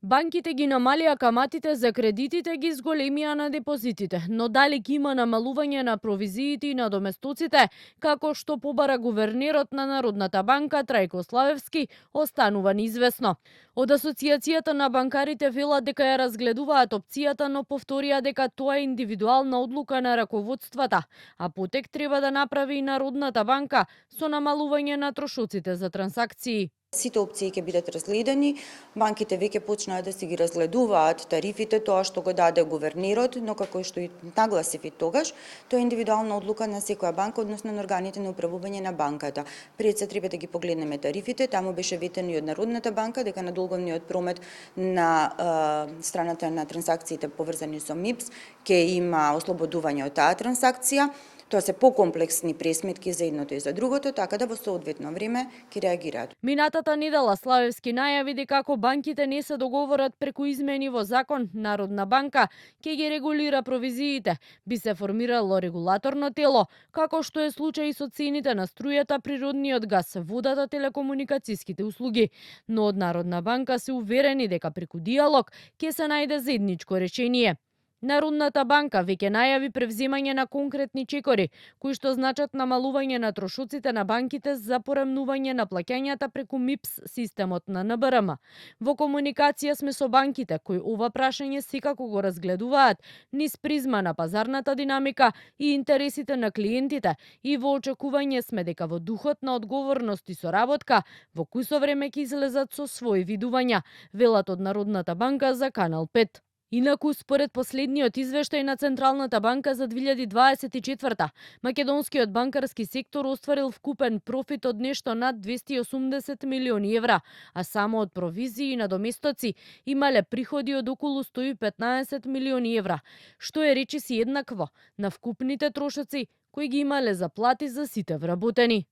Банките ги намалија каматите за кредитите, ги зголемија на депозитите, но дали ги има намалување на провизиите и на доместоците, како што побара гувернерот на Народната банка Трајко Славевски, останува неизвестно. Од Асоциацијата на банкарите велат дека ја разгледуваат опцијата, но повторија дека тоа е индивидуална одлука на раководствата, а потек треба да направи и Народната банка со намалување на трошоците за трансакции. Сите опции ќе бидат разгледани, банките веќе почнаа да си ги разгледуваат тарифите, тоа што го даде гувернерот, но како што и нагласив и тогаш, тоа е индивидуална одлука на секоја банка, односно на органите на управување на банката. Пред се треба да ги погледнеме тарифите, таму беше ветено и од Народната банка дека на долговниот промет на страната на трансакциите поврзани со МИПС ќе има ослободување од таа трансакција. Тоа се покомплексни пресметки за едното и за другото, така да во соодветно време ќе реагираат. Минатата недела Славевски најави дека ако банките не се договорат преку измени во закон, Народна банка ќе ги регулира провизиите, би се формирало регулаторно тело, како што е случај со цените на струјата, природниот газ, водата, телекомуникацијските услуги. Но од Народна банка се уверени дека преку диалог ќе се најде заедничко решение. Народната банка веќе најави превземање на конкретни чекори, кои што значат намалување на трошоците на банките за поремнување на плаќањата преку МИПС системот на НБРМ. Во комуникација сме со банките, кои ова прашање секако го разгледуваат низ призма на пазарната динамика и интересите на клиентите, и во очекување сме дека во духот на одговорност и соработка во кусо време ќе излезат со своји видувања, велат од Народната банка за Канал 5. Инаку, според последниот извештај на Централната банка за 2024, македонскиот банкарски сектор остварил вкупен профит од нешто над 280 милиони евра, а само од провизии и надоместоци имале приходи од околу 115 милиони евра, што е речиси еднакво на вкупните трошоци кои ги имале за плати за сите вработени.